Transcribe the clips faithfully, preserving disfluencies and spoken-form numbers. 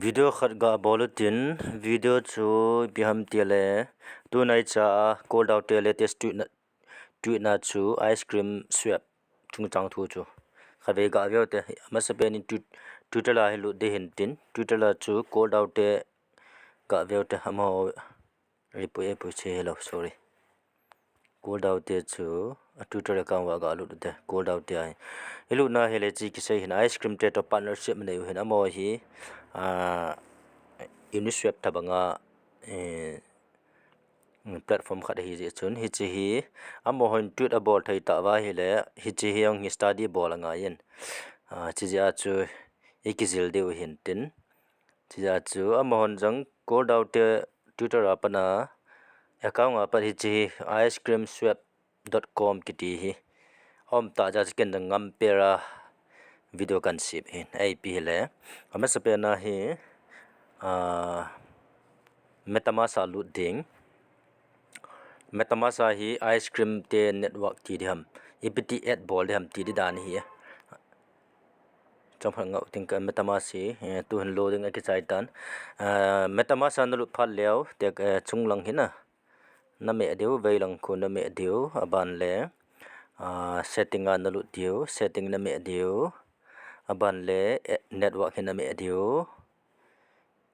Video khat ga bol utin, video chu ipi ham tile, tunaicha a Coldao te latest tweet na, tweet na chu ice cream swap chungchang thu chu khatvei ga veu te. Amasapen in Twitter a hi lut ding hin tin, Twitter a chu Coldao te ga veu te, amaho reply, reply che hello, sorry. Coldao te chu a Twitter account a ga lut u te, Coldao te ahi. Ilutna hile hiche kisei hin ice cream te toh partnership nei u hin, amaho hi, ah, Uniswap tobanga, eh, platform khat ahi jeh chun, hiche hi amahon tweet abol thei tauva ahile, hiche hi jong hi study bol angaiyin. Ah, chujeh a chu ikijil diu hin tin. Chujeh a chu amahon jong Coldao te Twitter a pat a, account a pat hiche hi ice cream swap dot com kiti hi aum ta jeh a chu ken jong ngam pera video kan sem hin. Ipi hile, amasapen a hi, ah, MetaMask a lut ding. MetaMask a hi ice cream te network ti ding ham, ipi ti add bol ding ham ti ding dan hi. Chomkhat ngah uting ka, MetaMask hi, eh, tuhin loading akichai tan. Ah, MetaMask a nalut phat leu, te, eh, chunglang hin a, nameh diu, veilang khu nameh diu, aban le, ah, setting a nalut diu, setting nameh diu, aban le, eh, network hi nameh diu.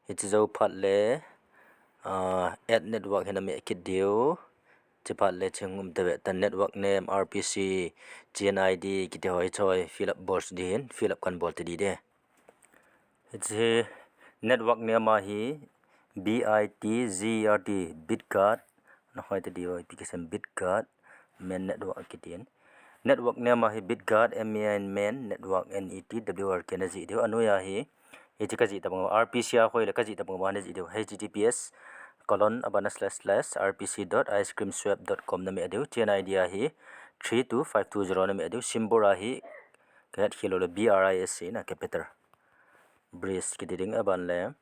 Hiche jou phat le, ah, add network hi nameh kit diu. Chuphat le ching um tave ta, network name, R P C, G N I D kiti ho hiche ho fill up bol ding hin, fill up kan bol ta ding de. Hiche network name a hi B I T G E R T, Bitgert. Nahoi ta diu, ipi kisem, Bitgert main network kitin. Network name a hi Bitgert, M A I N, main network, N E T W O R K najih diu. Anoi a hi, hiche kajih tobang uva, R P C a khoi le kajih tobang uva najih diu. H T T P S colon abana slash slash R P C dot ice cream swap dot com nameh diu. G N I D a hi three two five two zero nameh diu. Symbol a hi kahet khel lou le B R I S C na, capital. Bris kiti ding, aban le,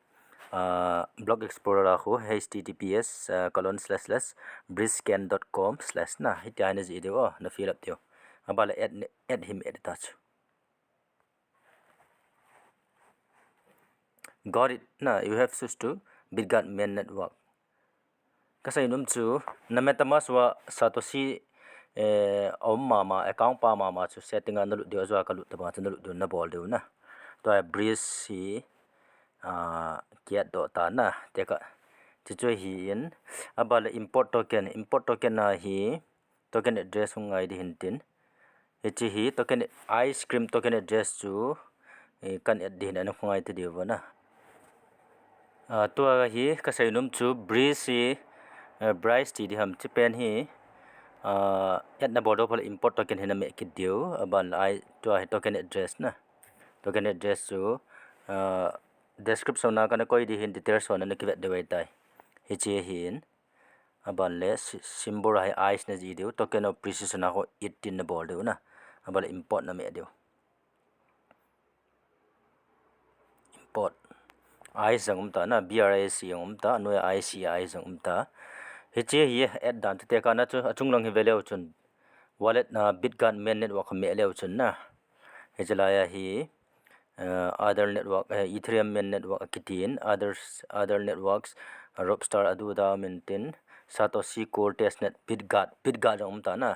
ah, Block Explorer a khu H T T P S, ah, colon slash slash briscan dot com slash na, hitia najih diu, oh, na fill up diu. Aban le add, add hi add ta chu. Got it. Na, you have switched to Bitgert main network. Kasei nom chu, na MetaMask uva Satoshi, eh, aum mama, account pa mama chu setting a nalut diu, ajou a kalut tobang chu nalut diu, nabol diu na. Tua Bris hi, ah, ki add doh ta na, te ka, chuchu hi in, aban le import token, import token a hi, token address hung ngai ding hin tin. Hiche hi token, ice cream token address chu, eh, kan add ding hin, ana hung ngai ta diu va na. Ah, tua hi kasei nom chu Bris hi, eh, Bris ti ding ham, hiche pen hi, ah, add nabol doh phat le import token hi nameh kit diu, aban le i, tua hi token address na. Token address chu, ah, description a kana koi ding hin, details ho na nakivet diu ahitai. Hiche hin. Aban le sy-, symbol a hi ice najih diu, token of precision a khu eighteen nabol diu na. Aban le import nameh diu. Import. Ice jong um ta na, B R I S C jong um ta, anoi a I C, ice jong um ta. Hiche hi add dan te, te kana chu, achung lang hi ve leu chun. Wallet na Bitgert main network meh leu chun na. Hiche lai a hi, eh, other network, eh, Ethereum main network akitin, others, other networks, Ropster adu da um in tin, Satoshi Core Testnet, Bitgert, Bitgert jong um ta na.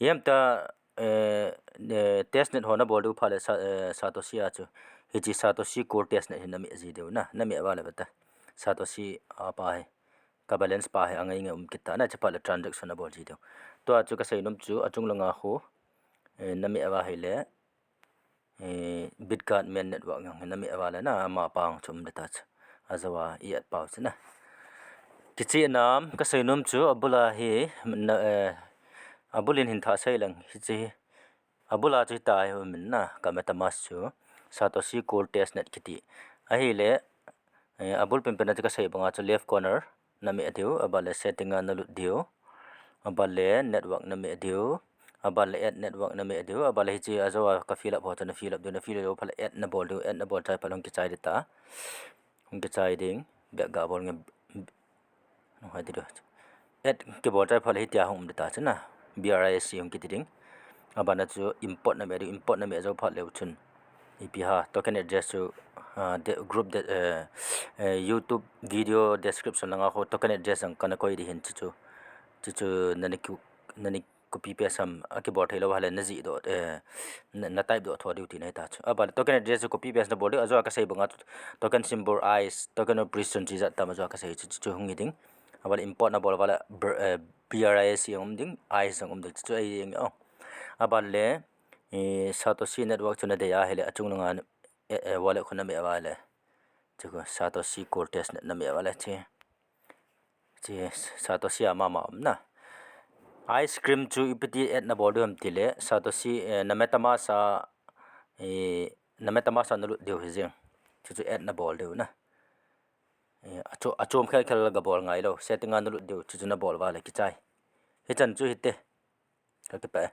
Ihem ta, eh, eh, testnet ho nabol diu phat le Sa-, eh, Satoshi a chu. Hiche Satoshi Core Testnet hi nameh ji diu na, nameh uva le veta. Satoshi a pa hi, ka balance pa hi angai ngai um kit ta na, chuphat le transaction nabol ji diu. Tua chu kasei nom chu, achung langa khu, eh, nameh uva hile, eh, Bitgert main network jong hi nameh uva le na, ama pa jong chu um ding ta chu. Ajou a i add pau chu na. Kicheh nam, kasei nom chu, abul a hi, na, eh, abul in hin thah sei leng, hiche hi. Abul a chu hitia hi um in na, ka MetaMask chu, Satoshi Core Testnet kiti. Ahile, eh, abul penpen a chu kasei banga chu left corner nameh diu, aban le setting a nalut diu, aban le network nameh diu, aban le add network nameh diu, aban le hiche ajou a ka fill up ho chu na fill up diu, na fill up diu phat le add nabol diu, add nabol chai phat le hung kichai ding ta. Hung kichai ding, back ga bol nge, Nung hai ti diu. Add kibol chai phat le hitia hung um ding ta chu na. B R I S C hung kiti ding. Aban a chu import nameh diu, import nameh jou phat leu chun. Ipi ham, token address chu ah, de, group de, eh, eh, YouTube video description langa ho token address jong kana koi ding ahin, chuchu, chuchu nana ki, nana copy paste ham, akibol theilou ahile najih doh, eh, na, na type doh tho diu tina ahita chu. Aban le token address chu copy paste nabol diu, ajou a kasei banga chu token symbol ice, token of precision chi jat tam ajou a kasei chu, chu, chu hung hi ding. Aban le import nabol uva le br-, eh, B R I C jong um ding, ice jong um ding, chu, chu ahi ding o. Aban le, eh, Satoshi Network chu nadei ahile achung langa, eh, eh, wallet khu nameh uva le. Chu khu Satoshi Cold Test Net nameh uva le chu. Chu Satoshi a mama um na. Ice cream chu ipi ti add nabol diu ham tile, Satoshi, eh, na MetaMask a, eh, na MetaMask a nalut diu hi jing. Chu chu add nabol diu na. Eh, achu-, achom khel khel gabol ngailou. Setting a nalut diu, chu chu nabol uva le kichai. Hichan chu hite. Kakipah e.